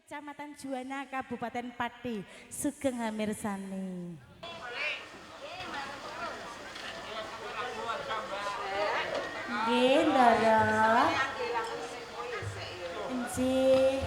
Kecamatan Juwana, Kabupaten Pati. Sugeng hamirsani. Nggih, Ndara. Nggih.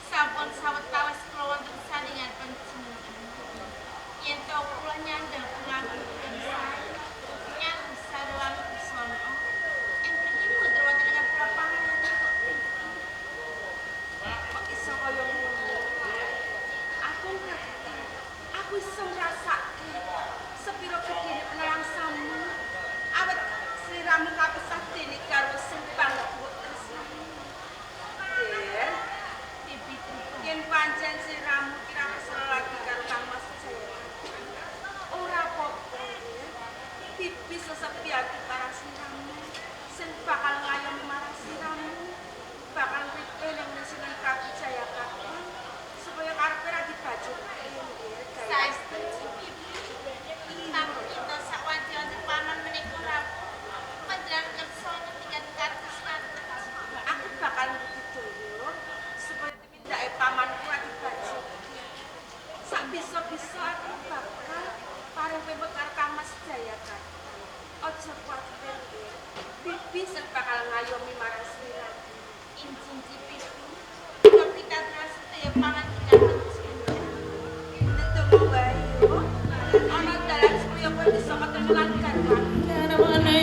Sampun sawetawis kula wonten sandingan panjenengan. Yen to kula nyandang pengageng sae, nyandang sarwan busana. Ing mriki mboten wonten ingkang prapangan kok. Kok iso kaya ngono? Aku ngerti. Aku iso ngrasake sepiro gedene penelangsamu. Awet sliramu kapisah dene karo sing banget mbok tresnani. Yen pancen sliramu kira kesel lagi karo Kang Mas Jaya. Ora apa-apa. Bibi sesepi ati para sliramu sing bakal ngayomi marang sliramu, bakal ngripih ning Sinan Prabu Jayakatwang supaya karepe ra dibajutke nggih. Saestu Bibi. Namun kita sawanci wonten paman menika rawuh panjenengan kersa ngendikan kados ngaten. Aku bakal mbudidaya supaya timindake pamanku ra dibajutke. Sak bisa-bisa aku bakal paring pemut karo Kang Mas Jayakatwang. Aja kuwatir nggih. Bibi sing bakal ngayomi marang sliramu. Injing Bibi. Kula pitados sedaya pangandikan panjenengan. Ndedonga wae yo. Ana dalan supaya kowe bisa ketemu lan garwane. Garwane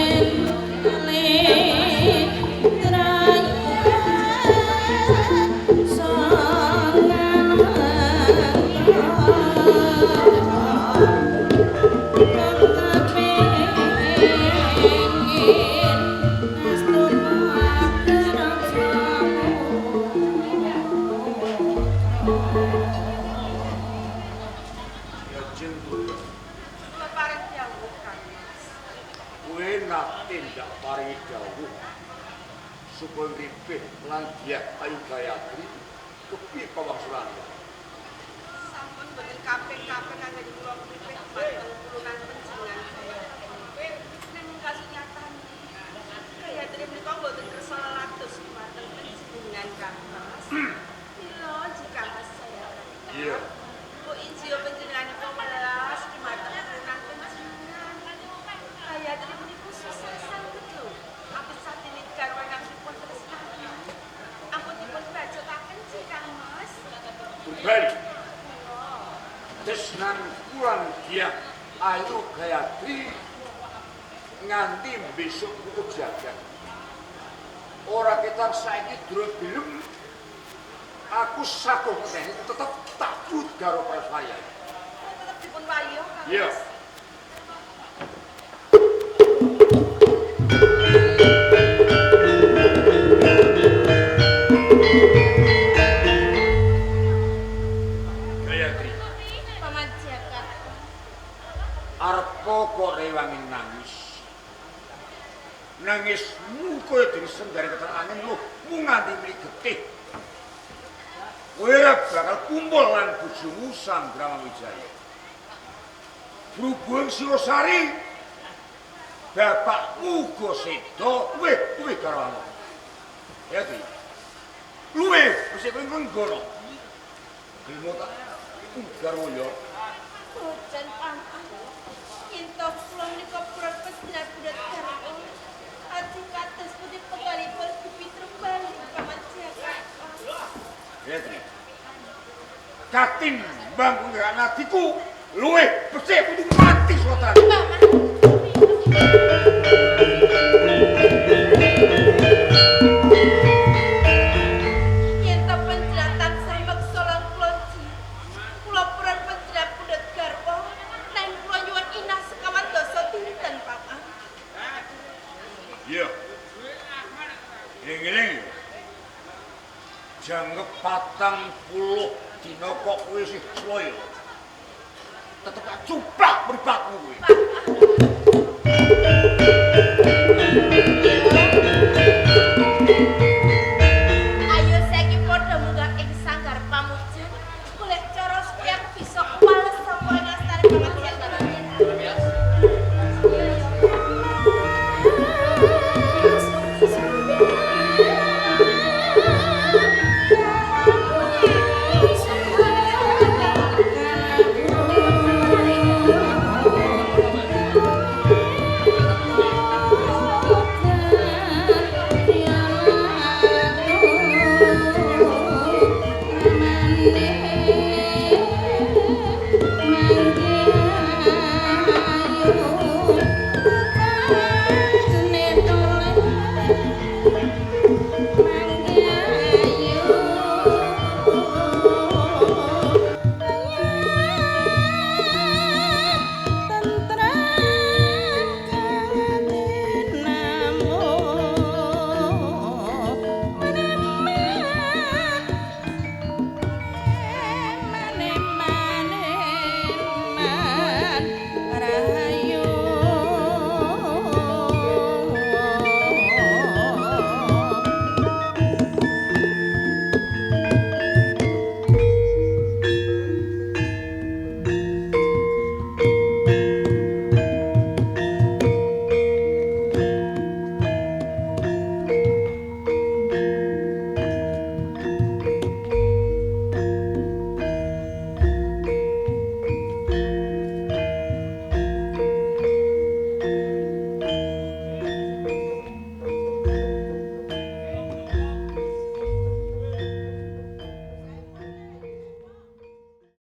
Kula paring dawuh Kang Mas. Kowe nate ndak paringi dawuh supaya ngripih lan Dyah Ayu Gayatri kepiye pawangsulane? Sampun boten kaping-kaping anggen kula ngripih dhumateng pulunan panjenengan Gayatri. Nanging kasunyatane Gayatri menika mboten kersa lelados dhumateng panjenengan Kang Mas. Mila jika Mas Jaya. Iya. Mbok injio panjenenganipun welas dhumateng pulunan panjenengan. Gayatri menika susah sanget lho. Apisah dening garwa kang dipun tresnani. Ampun dipun bacutaken ji Kang Mas. Berbali. Tresnan kurang Dyah Ayu Gayatri nganti besok kuku jagat. Ora ketang saiki durung gelem aku sakuh ngenteni tetep takut karo prasaya. Tetep dipun wayo Kang Iya. Mas. Gayatri, Paman Jayakatwang. arepa kok rewangi nangis. Nangismu kaya dene sendare ketan angin lho, mung nganti mli getih. Kowe ora bakal kumpul lan bojomu Sanggrama Wijaya. Berhubung Sirosari, bapakmu uga seda, luwih luwih garwamu. Ya Tri. Luwih mesti kowe ngenggono. Gelem tak garwa ya. Boten paman. Yen to kula menika purun panjenengan pundhut garwa. Ati kados pundi penggalipun Bibi Trubali Paman Jayakatwang. Ya Tri. Katimbang kowe anakku luwih becik kudu mati sultan. Paman. Yen to panjenengan tansah meksa lan kula ji. Kula purun panjenengan pundhut garwa. Nanging kula nyuwun inah sekawan dasa dinten, Paman. Iya. Eling-eling. Janggep 40 dina kok kowe isih sloyo. Tetep tak cuplak mripatmu kowe. Paman. Thank you.